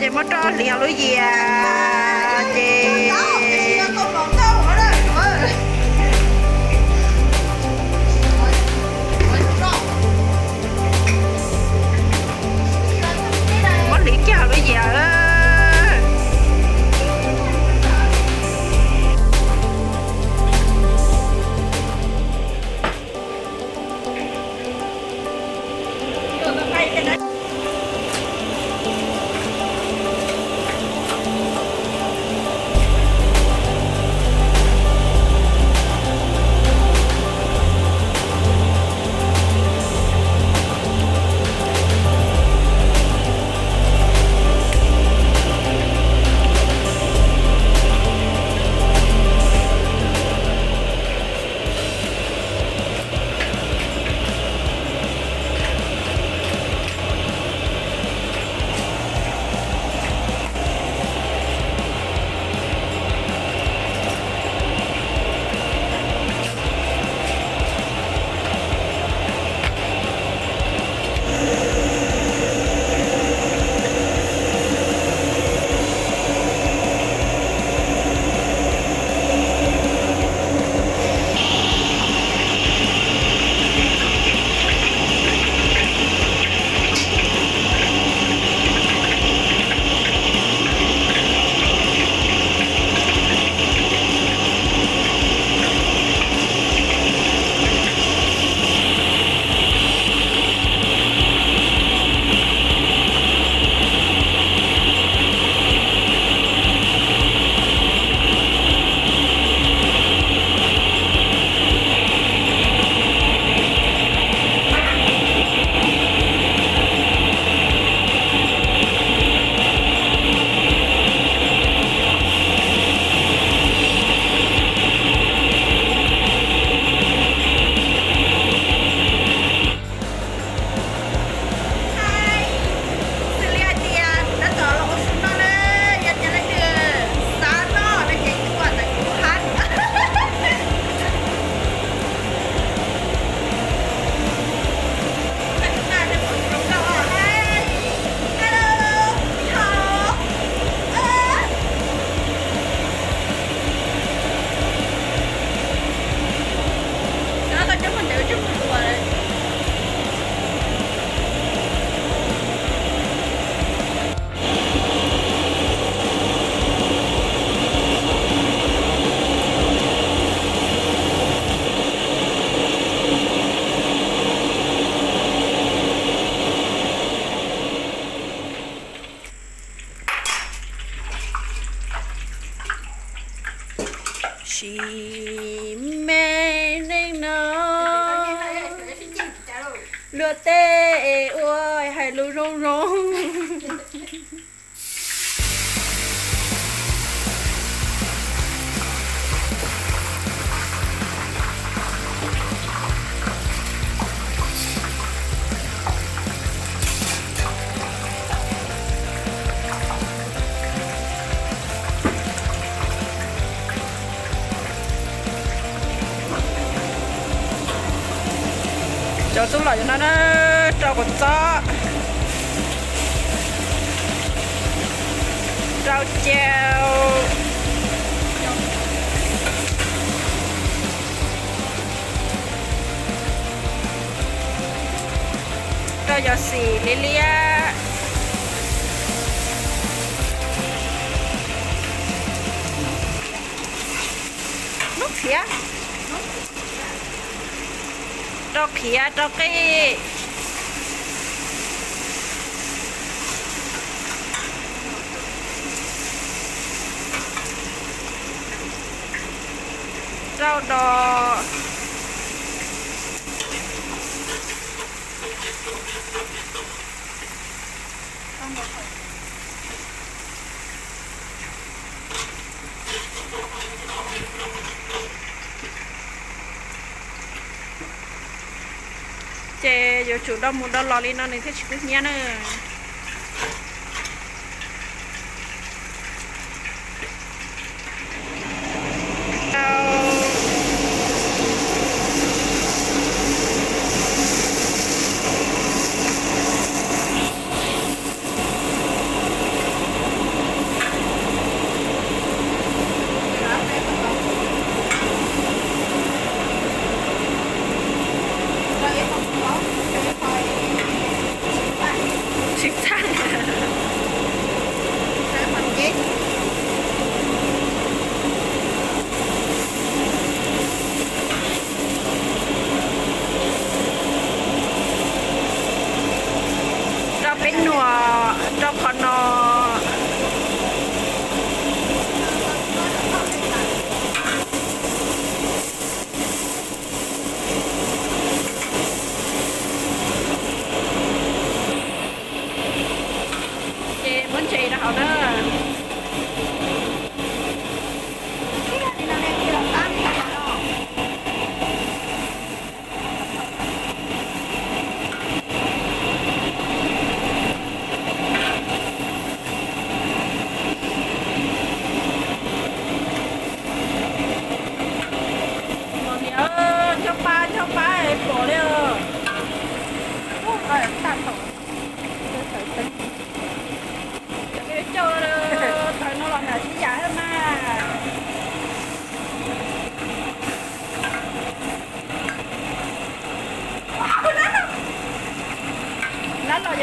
Ces muab roj hliv hauv lub yias ces muab hliv kiag hauv lub yias. Xws li hais tias tab tom los ua su no na, yog cov leej twg xav noj no ces kuv pom ntawm kuv hab. Hello, ni hao. Koj coj mus ntawd coj mus ua. Sis me neej no, luag tej es ua hais lus zoo zoo. Cov tub los no na, rau kua txob, rau cau, rau yov xim liab liab, rau qhiav rau qij, rau dos. Ces yuav tsum do mus do los li no nws thiaj tsis kub hnyiab na.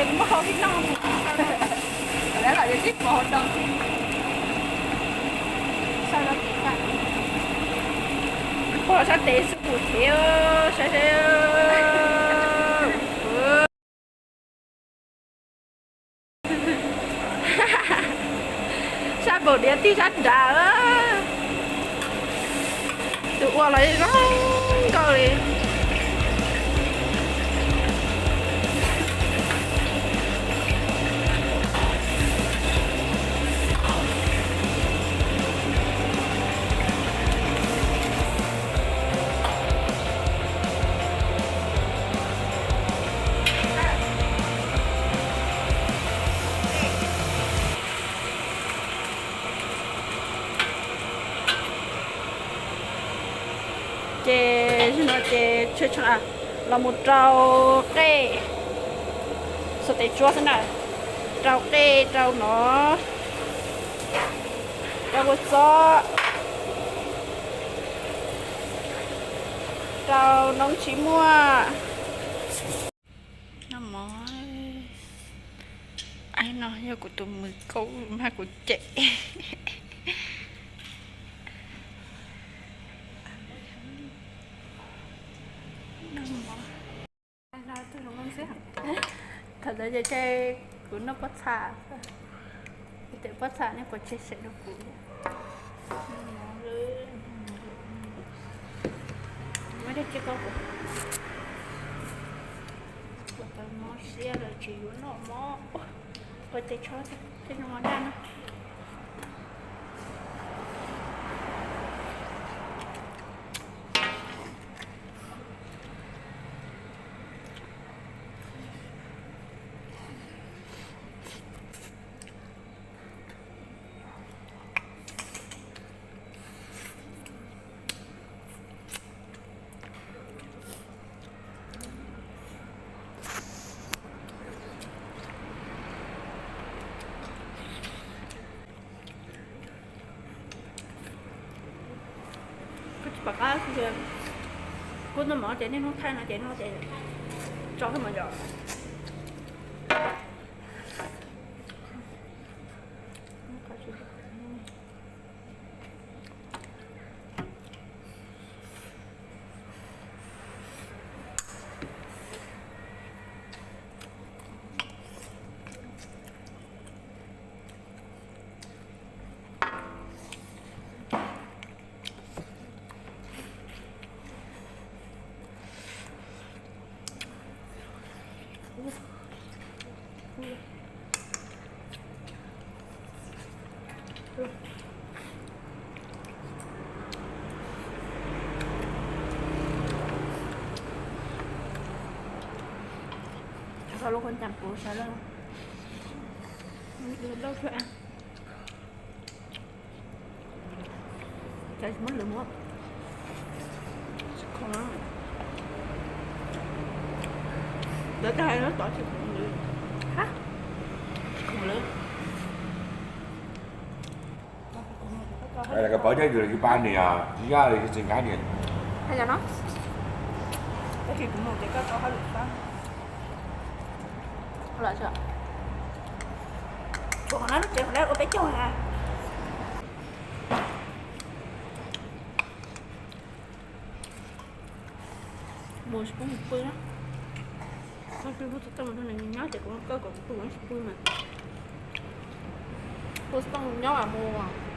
Ces kuv muab hau ib noj, lawv los yog tib pov hau rau. Pog sab tes xwb kuv thev, saib saib. Sab npaum diav tib sab nrad, tus ua los zoo nkauj li. Ces zaum no ces tshee tshee los mus rau qej, xuas tes tsuab xwb na, rau qej rau no, rau kua txob, rau noob tsis muaj. Noj mov, no yog kuv tus mws kaub mag kuv cem. Thaum ntawd ces kuv noj pob txha, kuv cem pob txha nej puas tseg sem rau kuv. Muab dej cia ko, kuv tau mob siab lawm tsis yuav noj mov. Ua tes tsho tej no daj na. Kuv tsis pom qab, kuv noj mov ces niaj hnub thaij no ces noj ces tso xwb mas yom. Thov lub khuab ncas puv sawv lawm. Lub lub Cov tsis muab lwm mus. Tsis khoom na. Lawv twb hais lawv tov tsis khoom lwm. Tsis khoom lwm. Là cái bó chết rồi cái ba này à, chứ ra thì cái sinh cá điện. Hay là nó. Cái gì cũng một cái có có lụm đó. Lạ chưa? Ủa, hồi đó nó kêu hồi đó ủa bé chồng hả? Mus tsis pub mus pw na. Koj twb hlub tau mus rau nws nyob ces kuv koj kom kuv pw tsis pw mas. Kuv tsis tau mus nyob mas mus.